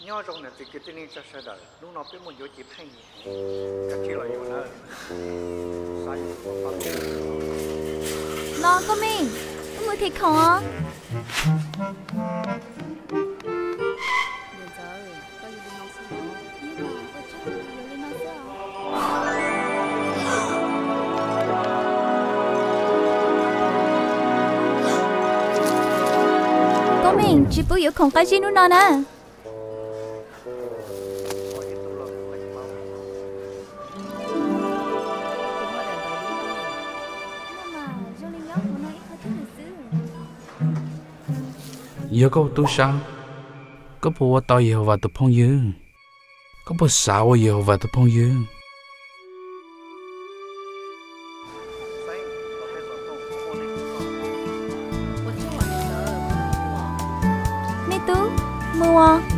Nyob zoo niam txiv kwv tij neej tsa sawv daws, hnub no peb muaj yuav cev pheej heev, koj cia li los yuav nawb. No Nkauj Meej, wb mus them khoom os. Nkauj Meej, tsis pub yuav khoom qab zib hnub no na. Yog koj ua tub sab, koj puas ua tau Yehauvas tus phooj ywg? Koj puas xav ua Yehauvas tus phooj ywg? Me tub, mus os.